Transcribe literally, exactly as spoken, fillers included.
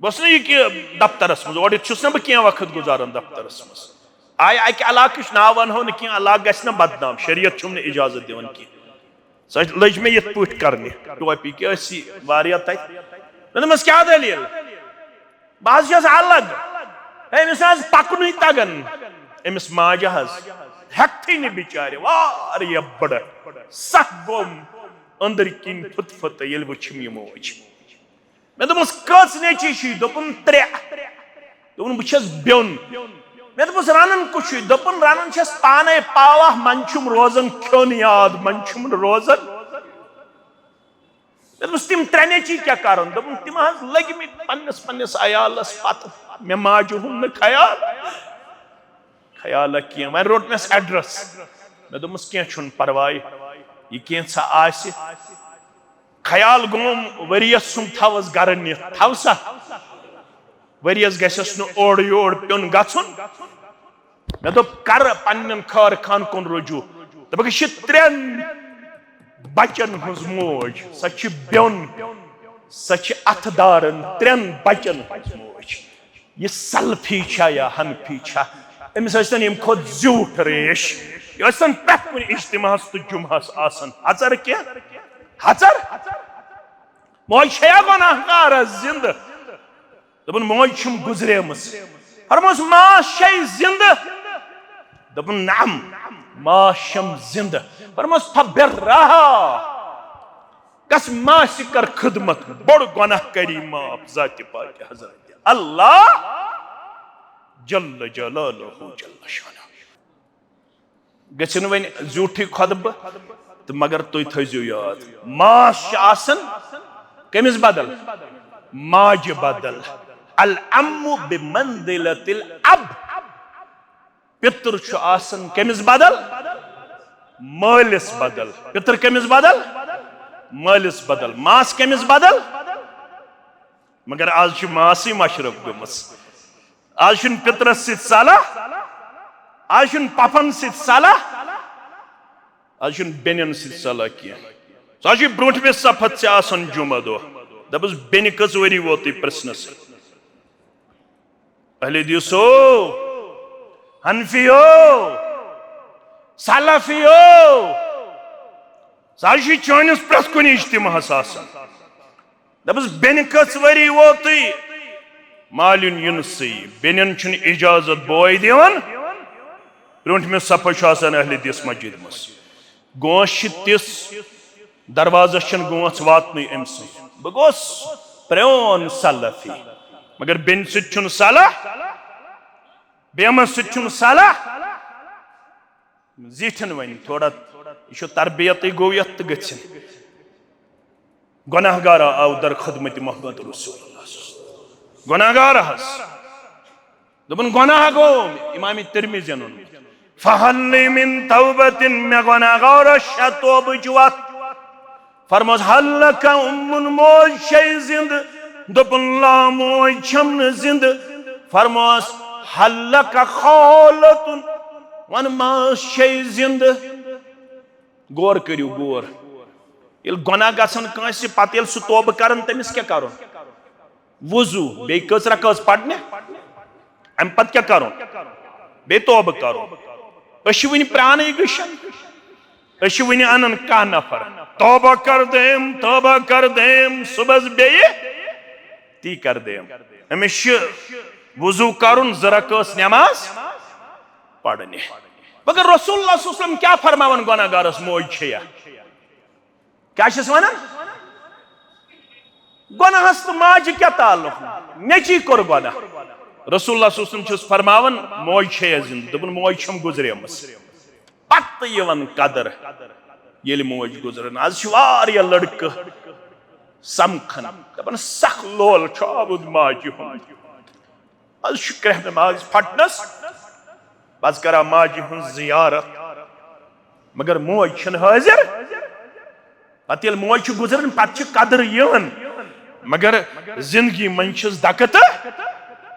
بہٕ اوسُس نہٕ یہِ کہِ دفترس منٛز، اورٕ یِتھ چھُس نہٕ بہٕ کینٛہہ وقت گُزاران دفترس منٛز۔ آیہِ اکہِ علاقٕچ ناو ونہو نہٕ کینٛہہ، علاقہٕ گژھِ نہ بدنام، شریعت چھُم نہٕ اجازت دِوان کینٛہہ۔ سۄ لٔج مےٚ یِتھ پٲٹھۍ کرنہِ، ٹوپی کہِ ٲسۍ واریاہ تتہِ۔ مےٚ دوٚپمس، "کیٛاہ دٔلیٖل؟ بہٕ حظ چھَس الگ، أمِس نہٕ حظ پکنُے تگان، أمِس ماجہِ حظ ہٮ۪کتھٕے نہٕ بِچارِ، واریاہ بٔڑٕ سکھ گوٚم أنٛدٕرۍ کِنۍ پھٕت پھٕت ییٚلہِ وٕچھِم یہِ موج۔" مےٚ دوٚپمَس، "کٔژ نیٚچِی چھِی؟" دوٚپُن، "ترٛےٚ۔" دوٚپُن، "بہٕ چھَس بیوٚن۔" مےٚ دوٚپمَس، "رَنان کُس چھُے؟" دوٚپُن، "رَنان چھَس پانَے پاوَہ، منٛزٕ چھُم روزان کھیوٚن یاد، منٛزٕ چھُم نہٕ روزان۔" مےٚ دوٚپمَس، "تِم ترٛےٚ نیٚچِی کیٛاہ کَرَن؟" دوٚپُن، "تِم حظ لٔگۍ مٕتۍ پنٛنِس پنٛنِس عیالَس پَتہٕ، مےٚ ماجہِ ہُنٛد نہٕ خیال، خیالہ کینٛہہ۔" وۄنۍ روٚٹ مےٚ ایڈریس۔ مےٚ دوٚپمَس، "کینٛہہ چھُنہٕ پَرواے، یہِ کینٛژھا آسہِ۔" خیال گوم ؤریَس سُم تھاوس گرٕ نِتھ، تھاو سا۔ ؤریَس گژھٮ۪س نہٕ اورٕ یور پیوٚن گژھُن۔ مےٚ دوٚپ، کرٕ پننٮ۪ن خٲر خان کُن رجوع۔ دوٚپُکھ، یہِ چھِ ترٛٮ۪ن بچن ہٕنٛز موج، سۄ چھِ بیوٚن، سۄ چھِ اتھٕ دارن ترٛٮ۪ن بچن ہٕنٛز موج۔ یہِ سلفی چھا یا حنفی چھا؟ أمِس ٲسۍ تن ییٚمہِ کھۄتہٕ زیوٗٹھ ریش۔ یہِ ٲسۍ تن پرٛٮ۪تھ کُنہِ اجتماعس تہٕ جمعس آسان۔ ہژر کینٛہہ؟ ہژر؟ موج چھیا گۄناہ گار زندٕ؟ دوٚپُن، موج چھم گُزریمٕژ۔ فرموس، ماس چھے زندٕ؟ دوٚپُن، نعم، ماس چھم زندٕ۔ فرموس، فبرہا، گژھ ماسہِ کر خدمت، بوٚڑ گۄناہ کری معاف ذاتِ پاک حضرت اللہ جل جلالہ جل شانہ۔ گٔژھِو نہٕ وۄنۍ زیوٗٹھٕے خۄطبہٕ تہٕ مگر تُہۍ تھٲیزیو یاد، ماس چھِ آسان کٔمِس بدل؟ ماجہِ بدل۔ العم بمنزلة الاب۔ پِتُر چھُ آسان کٔمِس بدل؟ مٲلِس بدل۔ پِتُر کٔمِس بدل؟ مٲلِس بدل۔ ماس کٔمِس بدل؟ مگر آز چھِ ماسٕے مشرف گٔمٕژ۔ آز چھُنہٕ پِترس سۭتۍ صلاح، آز چھُنہٕ پۄپھن سۭتۍ صلاح، آز چھُنہٕ بیٚنٮ۪ن سۭتۍ صلاح کینٛہہ۔ سُہ حظ چھُ برونٛٹھمِس صفس ژےٚ آسان جمعہ دۄہ۔ دَپُس، بیٚنہِ کٔژ ؤری ووتُے پرٛژھنَسٕے؟ اہل حدیثو، حنفیو، سلفیو، سُہ حظ چھُ چٲنِس پرٛٮ۪تھ کُنہِ اجتماعس آسان۔ دَپُس، بیٚنہِ کٔژ ؤری ووتُے؟ مالیُن یِنسٕے، بیٚنٮ۪ن چھُنہٕ اجازت بوے دِوان۔ برونٛٹھمِس صفس چھُ آسان اہل حدیث مسجد منٛز۔ گونٛژھ چھِ تِژھ، دروازس چھَنہٕ گونٛژھ واتنٕے أمۍ سٕنٛز۔ بہٕ گوٚوس پرٛون سلفی، مگر بیٚنہِ سۭتۍ چھُنہٕ صلاح، بیمس سۭتۍ چھُنہٕ صلاح۔ زیٖٹھِن وۄنۍ تھوڑا، یہِ چھُ تربیتٕے گوٚو یَتھ تہٕ گٔژھِن۔ گۄناہ گارا آو در خدمت محمد رسول اللہ۔ گۄناہ گار حظ۔ دوٚپُن، گۄناہ گوٚو، امام ترمذین ووٚن۔ فہل لی من توبۃ، مےٚ گۄناہ گارس چھا توبٕچ وتھ؟ فرموس، ہل لک امن، موج چھے زندٕ؟ دوٚپُن، لا، موج چھم نہٕ زندٕ۔ فرموس، ہل لک خالۃ، وَن، ماس چھے زندٕ؟ غور کٔرِو، غور۔ ییٚلہِ گۄناہ گژھن کٲنٛسہِ، پتہٕ ییٚلہِ سُہ توبہٕ کرن، تٔمِس کیٛاہ کرُن؟ وضو، بیٚیہِ کٔژ رکٲژ پرنہِ، امہِ پتہٕ کیٛاہ کرُن؟ بیٚیہِ توبہٕ کرُن۔ أسۍ چھِ وُنہِ پرٛانٕے گٔشن، أسۍ چھِ وُنہِ انان کانٛہہ نفر، توبہ کر دیم، توبہ کر دیم، صُبحس بیٚیہِ تی کر دیم۔ أمِس چھِ وضو کرُن، زٕ رکٲژ نماز پرنہِ۔ مگر رسول اللہ صلی اللہ علیہ وسلم کیٛاہ فرماوان گۄناہ گارس، موج چھےٚ یا؟ کیٛاہ چھِس وَنان؟ گۄناہَس تہٕ ماجہِ کیٛاہ تعلق؟ نیٚچی کوٚر گۄناہ۔ رسول اللہ صلی اللہ علیہ وسلم چھُس فرماوان، موج چھے یا زِندٕ؟ دوٚپُن، موج چھَم گُزریمٕژ۔ پَتہٕ یِوان قدر، ییٚلہِ موج گُزرن۔ آز چھِ واریاہ لٔڑکہٕ سَمکھان، دَپان، سَخ لول چھُ آمُت ماجہِ ہُنٛد۔ از چھُ کرٛہنہٕ ماز پھٹنس، بہٕ حظ کران ماجہِ ہٕنٛز زیارت، مگر موج چھَنہٕ حٲضِر۔ پتہٕ ییٚلہِ موج چھِ گُزران، پتہٕ چھِ قدر یِوان، مگر زندگی منٛز چھِس دکہٕ تہٕ